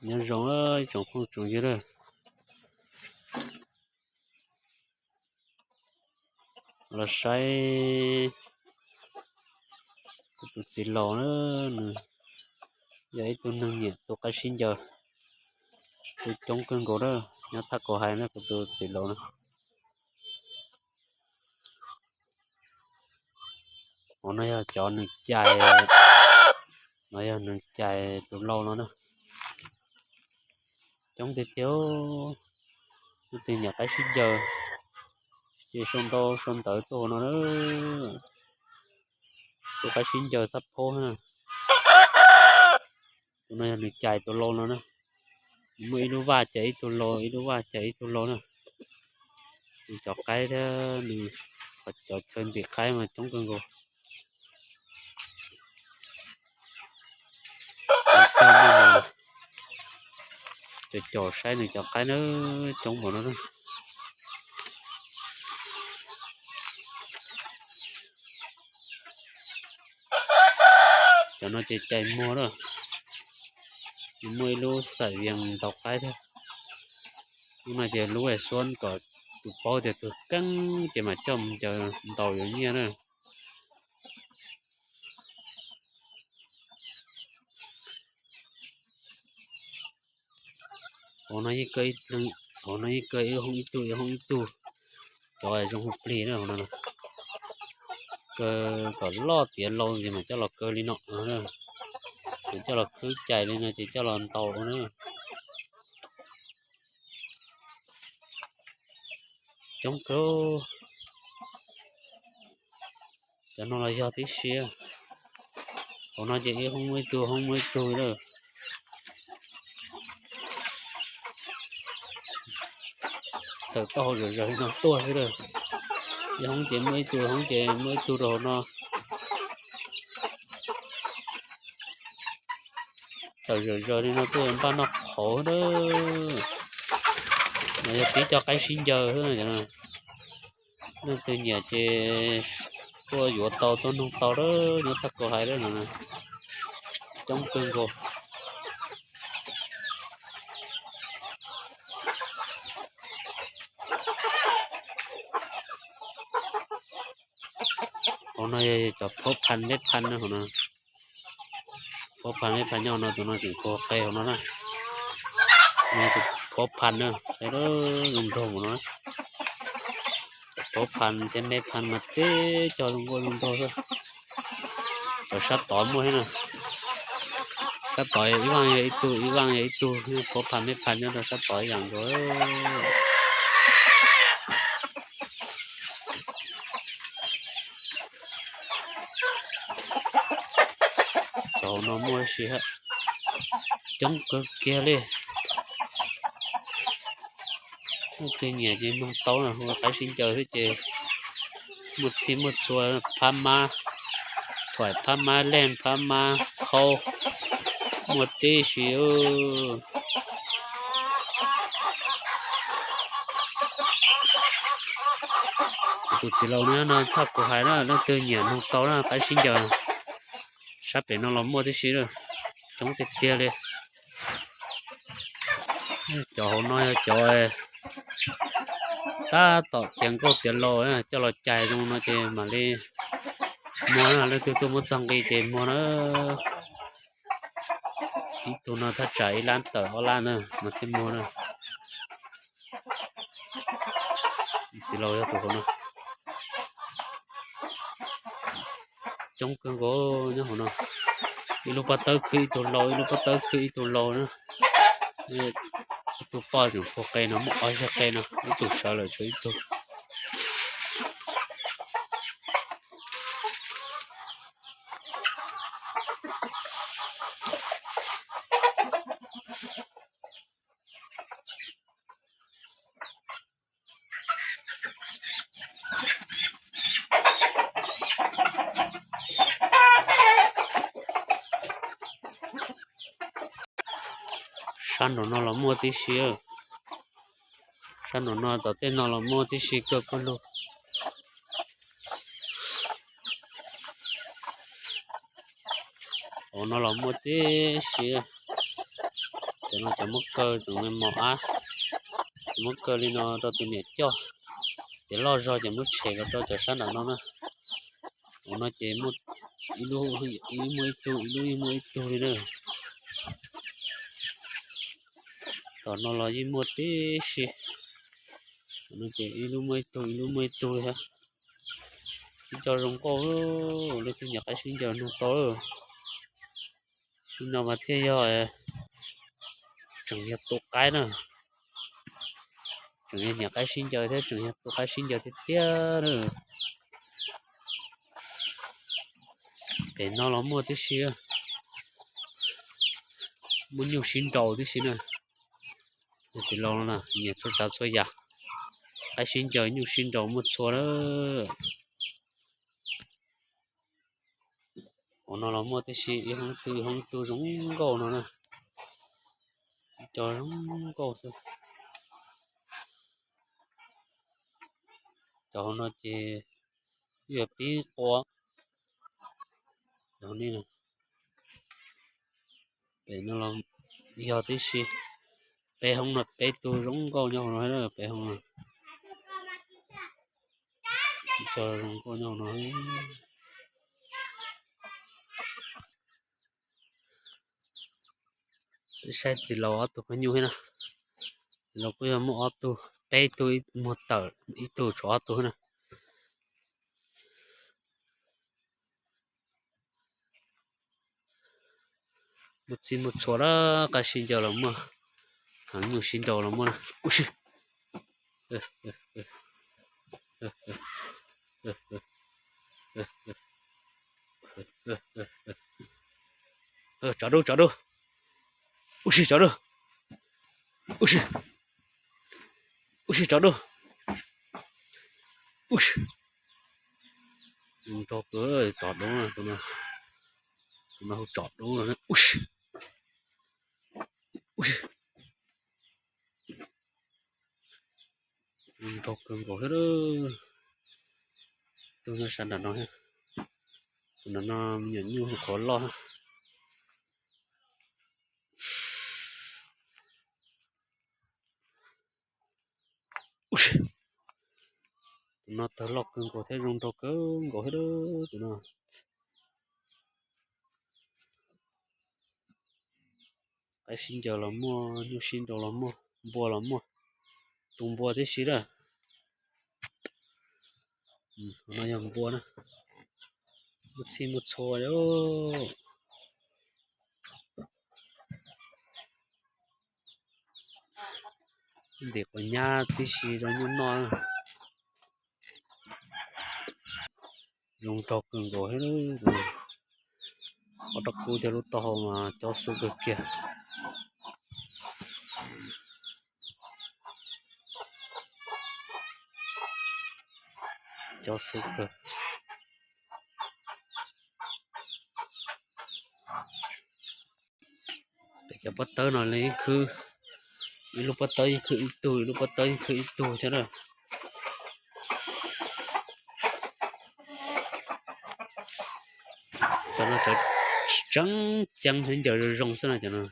Nyob zoo ib tsoom phooj tsoom ywg na, los saib kuv tus txiv laus na, nws yog ib tug neeg nyiam tu qaib sib ncaws, tu coob kawg nkaus na, nyob thaj Kaus Hais na kuv tus txiv laus na. Hauv no yog cov nws cais, no yog nws cais tus lau no na. Coob tiag tiag, leej twg nyiam qaib sib ncaws ces sau ntau sau ntawv tuaj hauv no na. Tus qaib sib ncaws xab phob na. Tus no yog nws cais tus lau no na. Nws muaj ib lub vaj cais ib tug lau, ib lub vaj cais ib tug lau na. Nws cov qaib thiab nws cov chaw ntim qaib mas coob kawg nkaus. Cov caum saib nws cov qaib na, coob npaum no na. Cov no ces cais muag na. Nws muaj ib lub xaim vias ntaus qaib thiab. Lub no ces lub es xuab kom tus paub tias tus keeb ces mam coj mus ncaws ntaus yuav nyiaj na. Hauv no yeej kaw ib hoob ib tug, ib hoob ib tug, cov zoo hu plig na hauv no. Kaw kom loj tiav lau ces mam coj los kaw li no, ces coj los khwb cais li no ces coj los ntaus na. Coob kawg. Cov no los yog tib si. Hauv no ces ib hoob muaj ib tug, hoob muaj ib tug lawm. Tawm taub hau zom zaws li no tuaj xwb lawm. Ib hoob ces muaj ib tug, hoob ces muaj ib tug rau hauv no. Tawm zom zaws li no tuaj npaj noj qhauv na. No yog tib co qaib sib ncaws xwb. Leej twg nyiam ces tuaj yuav tau tuaj nug tau lawm, nyob thaj Kaus Hais lawm no. Coob kawg nkaus. Hauv no yog cov phuab phas meb phas na hauv no. Phuab phas meb phas nyob hauv no, tus no tseem puag qe hauv no na. Tus phuab phas na, saib zoo nraug mus no. Phuab phas thiab meb phas mas teb cog zoo nkauj zoo nraug xwb. Cov sab tod muaj thiab na. Sab tod ib vaaj yog ib tug, ib vaaj yog ib tug, phuab phas meb phas nyob rau sab tod ib yam nkaus. Cov hauv no muaj ib si, coob kawg kiag li. Leej twg nyiam ces nug tau na, hu qaib sib ncaws xwb ces muaj txhij muaj txhua, phab mab, thuam phab mab, leej phab mab, qhaub, muaj tib si. Kuv tus txiv laus no, no thaj kuv hais na, leej twg nyiam nug tau na, qaib sib ncaws. Sab pem no los muaj tib si, coob tiag tiag li. Cov hauv no yog cov tab tom tiav nkauj tiav laus coj los cais zoo no ces mam li muag na, leej twg tuaj muab txog nqi ces muag na. Ib tug no thaj tsam ib lab tawm ob lab na mas thiaj muag na. Txiv laus yog tus hauv no. Coob kawg nkaus nyob hauv no. Ib lub pob tawb khwb ib tug lau, ib lub pob tawb khwb ib tug lau na. Ib tug poj tseem puag qe no, muaj ob zag qe no, ib tug sawv lawm tshuav ib tug. Sab nraum no los muaj tib si. Sab nraum no tom tej no los muaj tib si kawg pawg lug. Hauv no los muaj tib si. Cov no cov muab kaw tseem mos ab, muab kaw li no rau tus niam coj, ces loj zog ces muab tshem los rau cov sab nram no na. Ua no ces muaj ib lub, ib muaj ib tug, ib lub yeej muaj ib tug li na. Tom no los yeej muaj tib si, no ces ib lub muaj ib tug, ib lub muaj ib tug li thiab. Sib nco zoo nkauj, leej twg nyiam qaib sib ncaws nug tau. Ib no mas thiaj yog tseem yog tua qaib na, tseem yog nyiam qaib sib ncaws thiab tseem yog tua qaib sib ncaws tiag tiag na. Pem no los muaj tib si, muaj nyuj sib nraus tib si na. Txiv laus no na nyiam txhua tsav txhua yam, qaib sib ncaws nyuj sib nraus muaj txhua na. Ua no los muaj tib si, ib hoob tug ib hoob tug zoo nkauj no na. Cov zoo nkauj xwb. Cov hauv no ces yog pib qua. Pem no los yog tib si, peb hoob no peb tug zoo nkauj nyob hauv no, peb hoob no. Cov zoo nkauj nyob hauv no. Saib txiv laus ob tug pheej nyuj thiab na. Txiv laus kuj yog muaj ob tug, peb tug muag tawm, ib tug tshuav ob tug na. Muaj txhij muaj txhua lawm, qaib sib ncaws los muaj, heev nyuj sib nraus los muaj na. Ub si, tso dub, tso dub. Ub si, tso dub. Ub si, ub si, tso dub. Ub si, nrog kawg, tso dub, tus no hu tso dub no. Ub si, ub si, nrog kawg nkaus thiab. Tus nyob sab nram no thiab. Tus nram no me nyuam nyuj hu qhuav loj. Tus no tawg loj kawg nkaus thiab zoo nraug kawg nkaus thiab tus no. Qaib sib ncaws los muaj, nyuj sib nraus los muaj, npua los muaj, tus npua tib si lawm. No yog npua na, muaj txhij muaj txhua. Ntim quav nyab tib si rau nyuj noj. Zoo nraug kawg nkaus thiab. Ob rab kub thiab lub taub hau mas cob xub kawg kiag. Cob xub kawg. Pem cov pob tawb no li yeej khwb, ib lub pob tawb yeej khwb ib tug, ib lub pob tawb yeej khwb ib tug thiab na. Cov no cov tseeb ceeb thiab ncaws zoo zoo xwb no cov no.